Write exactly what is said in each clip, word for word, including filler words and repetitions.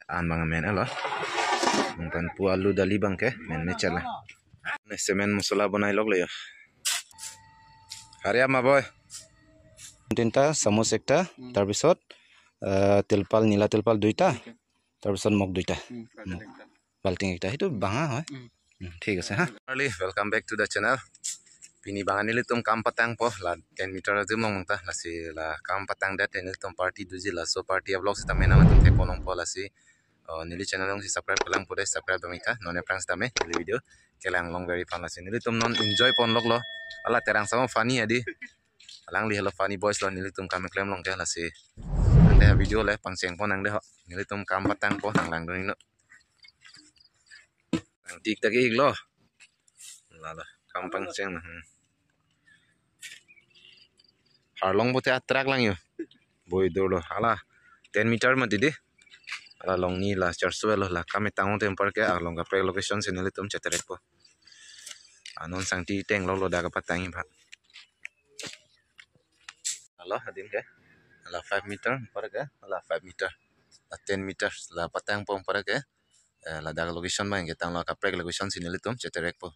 An bang amen alo. Nangpan pu alu dali bang ke men me chala. Ne semen masala bonai lok le yo. Hari ama boy. Tinta, চামুচ একটা, Hmm. তাৰপিছত, আহ, তিলপাল, নীলা তিলপাল দুইটা, Okay. তাৰপিছত মগ দুইটা। Hmm. Balting একটা, সেইটো ডাঙৰ হয়। Hmm. Hmm, ঠিক আছে হা। Early, welcome back to the channel. Pini bang nelitum kam patangpo, la ten meter adim long ta, lasi la kam patangdet, nelitum party doji, laso party a-vlog sitame nangtum thekpo nangpo lasi. Oh, neli channel along si subscribe kelang pute subscribe dong ikha, non aphrang sitame neli video kelang long very fun lasi. Nelitum non enjoy pon lok lo. Ala terang sama funny adi. Alangli helo funny boys lo, nelitum kam klem long ke lasi. Nangde video le pangcheng pon nangde ho. Nelitum kam patangpo, nanglang dun ino. Nang tik tak ik lo. Lalo, kam pangcheng na. Hmm. Arlong pute atrak lang yo. Boi dolo. Ala ten meter mati di. Ala longni la charsu lo, la kam tangte anpar ke along kaprek location si nelitum cheterekpo. Anon sangti teng lo lo dak kapatang ba. Alo adim ke. Ala five meter anpar ke. Ala five meter. La ten meter. La patangpo anpar ke. Eh, ladak location bang ke tanglo, kaprek location si nelitum cheterekpo.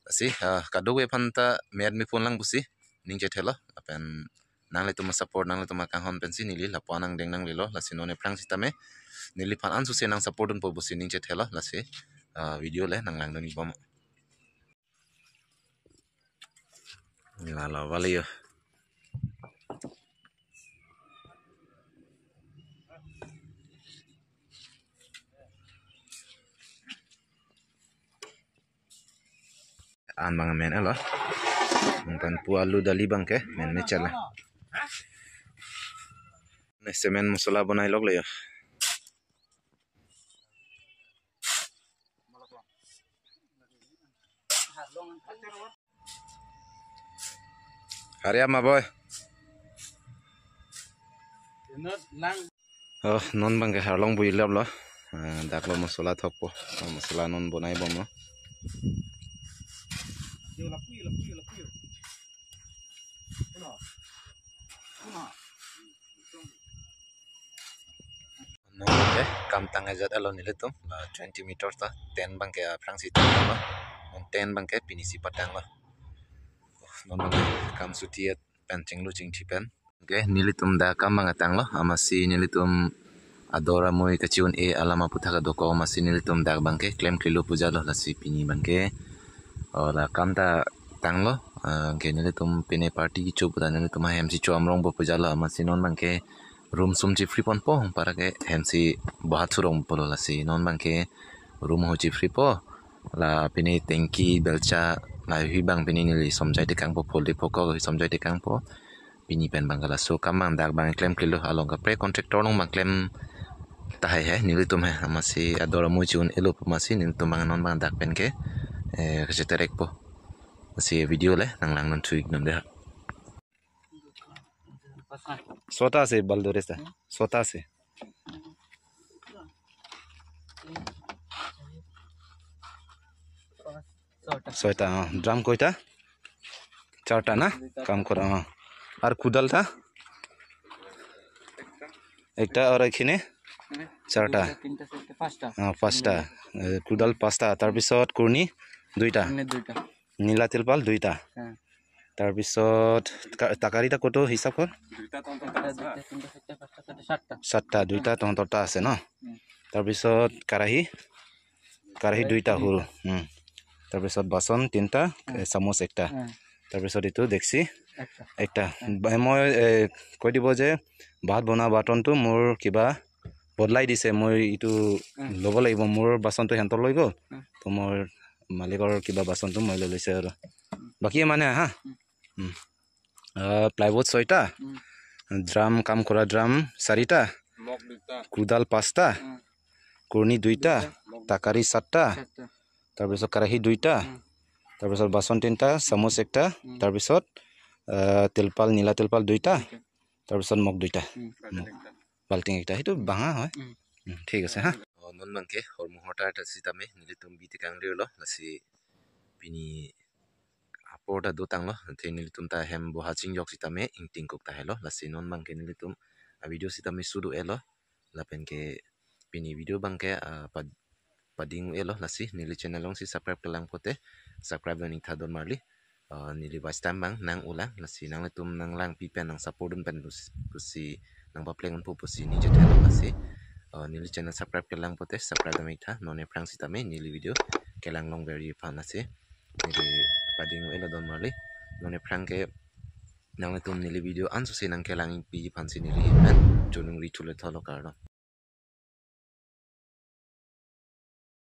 Lasi, ah, kadokave aphan ta me-et mepon lang pusi ning chethelo. Lapen nanglitum a-support, nanglitum akanghon pensi neli lapu-an nangdeng nanglelo. Lasi non aphrang sitame neliphan ansose nang support dunpo pusi ning chethelo. Lasi, ah, video le nanglang dun ikbom. Lalo bali yo. An bang amen alo. Nangpan pu alu dali bang ke men me chala. Ne semen masala bonai lok le yo. Hari ama boy. Oh, non bang ke arlong bui lap lo. Ah, dak lo masala thokpo. Ah, masala non bonai bom lo. Non bang ke kam tang ajat alo nelitum, la twenty meter ta, ten bang ke aphrang si tanglo, non ten bang ke pini si patanglo. Non bang ke kam suti et pen chinglu chingthi pen. Ke nelitum dak kam bang tanglo, amatsi nelitum ador amui kachi-un-e alam aputhak adokok amatsi nelitum dak bang ke klemklelo pu jalo lasi pini bang ke. Oh, la kam ta tanglo, ah, ke nelitum pine party kecho puta nelitum ahem si cho-am rongpo pu jalo amatsi non bang ke room sum chifri ponpo, anpar ke hem si bohat surong pulo lasi non bang ke room ho chifripo, la pine tengki belcha la hui bang pine neli somjai tekangpo, pholi phokok hui somjai tekangpo. Pini pen bang ke laso kam bang dak bang klemklelo, along kaprek contractor nung bang klem tahai he nelitum he, amatsi ador amui chi-un-elo amatsi nelitum bang non bang dak pen ke, eh, kacheterekpo. Lasi video le nanglang dun thu iknam de ha. ছটা আছে বালদৰে চা, ছটা আছে। ছয়টা, অ। ড্ৰাম কেইটা? চাৰিটা না? কাম কৰা, অ। আৰু কোদালটা? একটা আৰু এইখিনি? চাৰিটা। তিনিটা, চাৰিটা, পাঁচটা। অ, পাঁচটা। এ, কোদাল পাঁচটা। তাৰপিছত কোৰণি দুইটা। কোৰণি দুইটা। নীলা তিলপাল দুইটা। হা। তাৰপিছত কা-, টাকাৰীটা ক'তো হিচাপ কৰ? দুইটা, তিনিটা, চাৰিটা, পাঁচটা, ছয়টা, সাতটা। সাতটা, দুইটা তহঁতৰটা আছে ন? উম। তাৰপিছত কেৰাহী? কেৰাহী কেৰাহী দুইটা দুইটা। সৰু। উম। তাৰপিছত বাচন তিনিটা, উম। এ, চামুচ একটা। উম। তাৰপিছত এইটো ডেকচি একটা। একটা। উম। বা-, মই, এ, কৈ দিব যে ভাত বনোৱা বাটনটো মোৰ কিবা বদলাই দিছে, মই এইটো উম। ল'ব লাগিব, মোৰ বাচনটো সিহঁতৰ লৈ গ'ল। উম। তো মোৰ মালিকৰ কিবা বাচনটো মই লৈ লৈছে আৰু। উম। বাকী মানে, হা? উম। উম। আহ, প্লাইবৰ্ড ছয়টা, উম। ড্ৰাম, কাম কৰা ড্ৰাম চাৰিটা, মগ দুটা। কোদাল পাঁচটা, উম। কোৰণি দুইটা, দুটা। টাকাৰী সাতটা, সাতটা। তাৰপিছত কেৰাহী দুইটা, উম। তাৰপিছত বাচন তিনিটা, চামুচ একটা, উম। তাৰপিছত, আহ, তিলপাল, নীলা তিলপাল দুইটা, দুইটা। তাৰপিছত মগ দুইটা। উম। মগ। বাল্টিং একটা, সেইটো ডাঙৰ হয়। উম। উম, ঠিক আছে, হা। Oh, non bang ke, hormu horta ta sitame, nelitum bi tekang dir lo, lasi pini apor ta dotang lo, te nelitum ta hem boha chingjok sitame, ingtingkuk ta helo, lasi non bang ke nelitum a-video sitame sudu elo, lapen ke Pini video abangke, ah, pad-, pading-elo, lasi neli channel alongsi subscribe kelang pote subscribe dun ingtha don marli. Ah, neli watch time abang nang-ulang, lasi nanglitum nanglangpi pen nang support dun pen pus-, pusi nangpapleng unpo pusi neli channel, lasi, ah, neli channel subscribe kelang pote subscribe dun ingtha. Non aphrang sitame neli video kelang longverji aphan, lasi neli pading-elo don marli. Non aphrang ke nanglitum neli video ansose nangkelang ingpi aphansi neli hin pen choningri chule tholo, kardom.